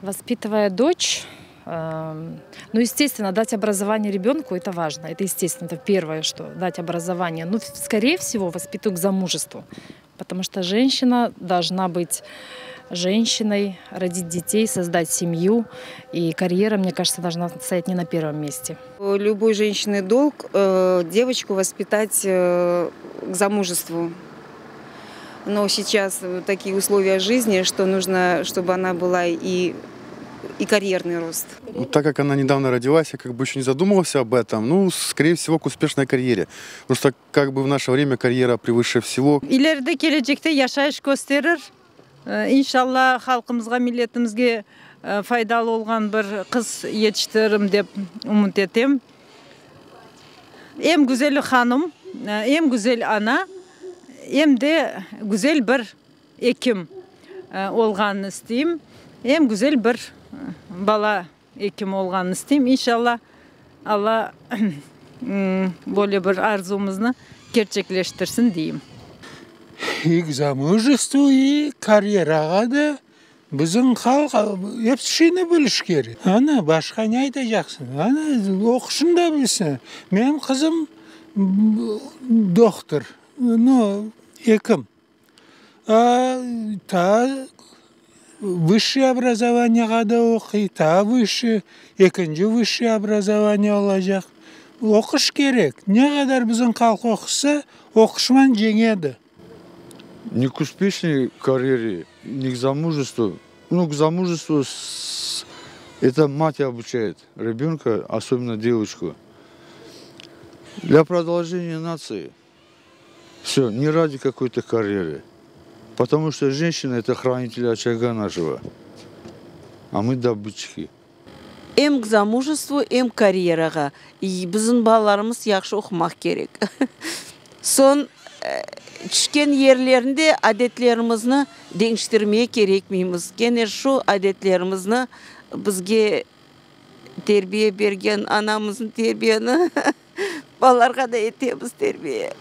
Воспитывая дочь, ну, естественно, дать образование ребенку – это важно. Это естественно, это первое, что дать образование. Ну, скорее всего, воспитываю к замужеству. Потому что женщина должна быть женщиной, родить детей, создать семью. И карьера, мне кажется, должна стоять не на первом месте. Любой женщины долг девочку воспитать к замужеству. Но сейчас такие условия жизни, что нужно, чтобы она была и карьерный рост. Ну, так как она недавно родилась, я как бы еще не задумывался об этом. Ну, скорее всего, к успешной карьере. Просто как бы в наше время карьера превыше всего. İleride kelecekte yaşayış kösterir. İnşalla halqımızğa, milletimizge faydalı olğan bir qız yetiştiririm dep ümüt etem. Em güzel hanım, em güzel ana, em de güzel bir ekim olğanını isteyim. Em güzel bir bala ekim olğanını isteyim. İnşalla Alla böyle bir arzumıznı kerçekleştirsin deyim. И к замужеству, и karyerağa da bizim halq episi biliş kerek. Ana, başqa ne aytacaqsıñ? Ana, oquşın da bilsin. Menim qızım doktor, ну, ekim. А ta высшее образование ğa da oquy, ta высшее, ekinci высшее образование olacaq. Oquş kerek. Ne qadar bizim halq oqusa, oquşman yeñedi. Не к успешной карьере, не к замужеству. Ну, к замужеству это мать обучает ребенка, особенно девочку. Для продолжения нации. Все, не ради какой-то карьеры. Потому что женщина – это хранитель очага нашего, а мы добытчики. Em к замужеству, em karyerağa. Bizim balalarımız yahşı oqumaq kerek. Soñ tüşken yerlerinde adetlerimizni deñiştirmege kerekmeymiz. Kene şu adetlerimizni bizge terbiye bergen anamıznıñ terbiyeni balalarğa da etemiz terbiye.